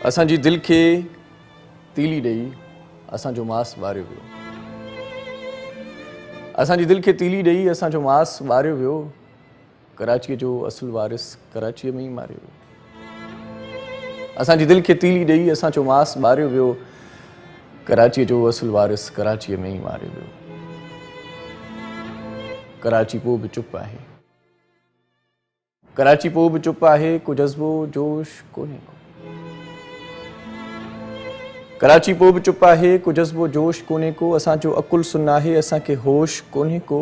اسان جي دل کي تيلي ڏئي اسان جو ماس ٻاريو ويو. اسان جي دل کي تيلي ڏئي اسان جو ماس ٻاريو ويو. ڪراچيء جو اصل وارث ڪراچيء ۾ ئي ماريو ويو. اسان جي دل کي تيلي ڏئي اسان جو ماس ٻاريو ويو. ڪراچيء جو اصل وارث ڪراچيء ۾ ئي ماريو ويو. ڪراچي پوء به چپ آهي. ڪراچي پوء به چپ آهي، ڪو جذبو جوش ڪونهي ڪو. ڪراچي پوء به چپ آهي، ڪو جذبو جوش ڪونهي ڪو، اسان جو عقل سن آهي، اسان کي هوش ڪونهي ڪو.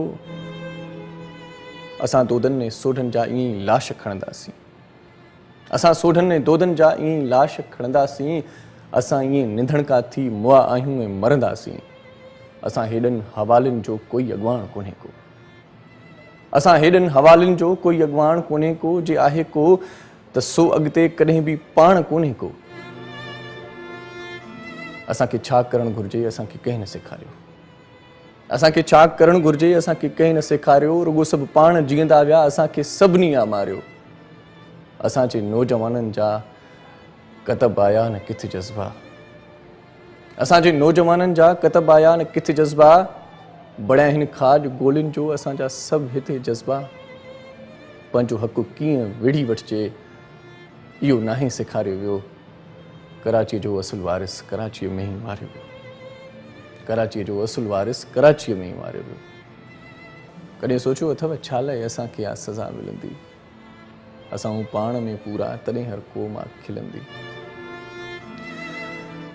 اسان دودن ۽ سوڍن جا ائين ئي لاش کڻنداسين. اسان سوڍن ۽ دودن جا ائين ئي لاش کڻنداسين، اسان ائين نڌڻڪا ٿي مئا آهيون ۽ مرنداسين. اسان هيڏن حوالين جو ڪوئي اڳواڻ ڪونهي ڪو. اسان هيڏن حوالين جو ڪوئي اڳواڻ ڪونهي ڪو، جي آهي ڪو ته سو اڳتي ڪڏهن به پاڻ ڪونهي ڪو. اسان کي ڇا ڪرڻ گهرجي اسان کي ڪنهن نه سيکاريو. اسان کي ڇا ڪرڻ گهرجي اسان کي ڪنهن نه سيکاريو، رڳو سڀ پاڻ جيئندا ويا اسان کي سڀني آ ماريو. اسان جي نوجوانن جا ڪتب آيا نه ڪٿ جذبا. اسان جي نوجوانن جا ڪتب آيا نه ڪٿ جذبا، بڻيا هن کاڄ گولين جو اسان جا سڀ هتي جذبا. پنهنجو حق ڪيئن وڙهي وٺجي اهو ناهي سيکاريو ويو، ڪراچيء جو اصل وارث ڪراچيء ۾ ئي ماريو ويو. ڪراچيء جو اصل وارث ڪراچيء ۾ ئي ماريو ويو. ڪڏهن سوچيو اٿو ڇا لاء اسان کي اها سزا ملندي؟ اسان هون پاڻ ۾ پورا تڏهن هر ڪو مان کلندي.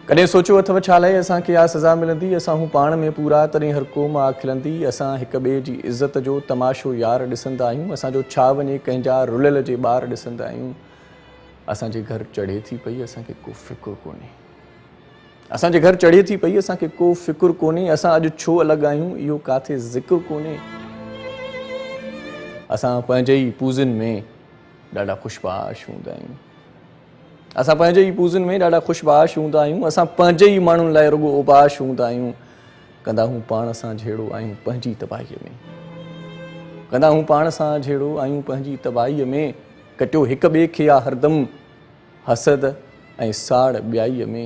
ڪڏهن سوچيو اٿو ڇا لئه اسان کي اها سزا ملندي اسان هون پاڻ ۾ پورا تڏهن هر ڪو مان کلندي اسان هڪ ٻئي جي عزت جو تماشو يار ڏسندا آهيون اسان جو ڇا وڃي ڪنهن جا رليل جي ٻار ڏسندا آهيون اسان جي گهر چڙهي ٿي پئي اسان کي ڪو فڪر ڪونهي. اسان جي گهر چڙهي ٿي پئي اسان کي ڪو فڪر ڪونهي اسان اڄ ڇو الڳ آهيون اهو ڪاٿي ذڪر ڪونهي اسان پنهنجي ئي پوزن ۾ ڏاڍا خوش باش هوندا آهيون اسان پنهنجي ئي پوزن ۾ ڏاڍا خوش باش هوندا آهيون اسان پنهنجي ئي ماڻهن لاء رڳو اوباش هوندا آهيون ڪندا هون پاڻ سان جهيڙو آهيون پنهنجي تباهي ۾ ڪندا هون پاڻ سان جهيڙو آهيون پنهنجي تباهي ۾ ڪٽيو هڪ ٻئي کي آ هردم حسد ۽ ساڙ ٻيائيء ۾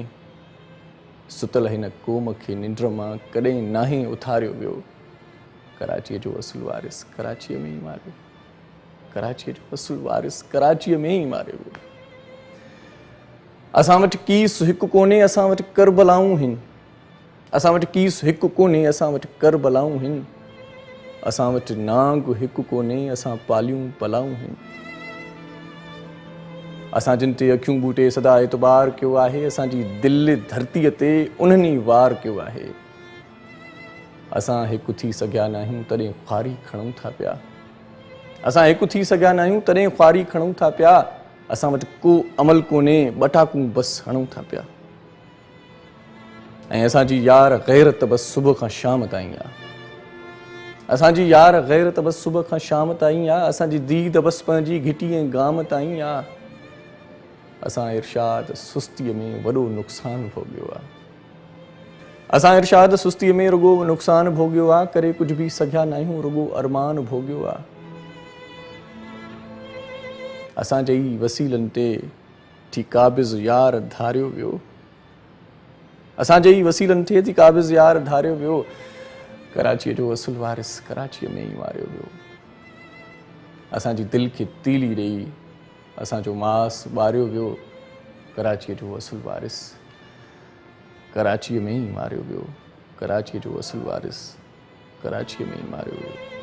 ستل هن قوم کي ننڊ مان ڪڏهن ناهي اٿاريو ويو. ڪراچيء جو اصل وارث ڪراچيء ۾ ئي ماريو. ڪراچيء جو اصل وارث ڪراچيء ۾ ئي ماريو ويو. اسان وٽ ڪيس هڪ ڪونهي، اسان وٽ ڪربلائون هن. اسان وٽ ڪيس هڪ ڪونهي، اسان وٽ ڪربلائون هن. اسان وٽ نانگ هڪ ڪونهي، اسان پاليون بلائون هن. اسان جن تي اکيون ٻوٽي سدا اعتبار ڪيو آهي، اسان جي دل ڌرتيء تي انهن ئي وار ڪيو آهي. اسان هڪ ٿي سگهيا ناهيون، تڏهن خواري کڻون ٿا پيا. اسان هڪ ٿي سگهيا ناهيون، تڏهن خواري کڻون ٿا پيا. اسان وٽ ڪو عمل ڪونهي، ٻٽاڪون بس هڻون ٿا پيا. ۽ اسان جي يار غيرت بس صبح کان شام تائين آ. اسان جي يار غيرت بس صبح کان شام تائين آ. اسان جي ديد بس پنهنجي گهٽي ۽ گام تائين آ. اسان ارشاد سستيء ۾ وڏو نقصان ڀوڳيو آ. اسان ارشاد سستيء ۾ رڳو نقصان ڀوڳيو آ. ڪري ڪجهه به سگهيا ناهيون رڳو ارمان ڀوڳيو آ. اسان جي ئي وسيلن تي ٿي قابض يار ڌاريو ويو. اسان جي ئي وسيلن ٿئي ٿي قابض يار ڌاريو ويو. ڪراچيء جو اصل وارث ڪراچيء ۾ ئي ماريو ويو. اسان جي دل کي تيلي ڏيئي اسان جو ماس ٻاريو ويو. ڪراچيء جو اصل وارث ڪراچيء ۾ ئي ماريو ويو. ڪراچيء جو اصل وارث ڪراچيء ۾ ئي ماريو ويو.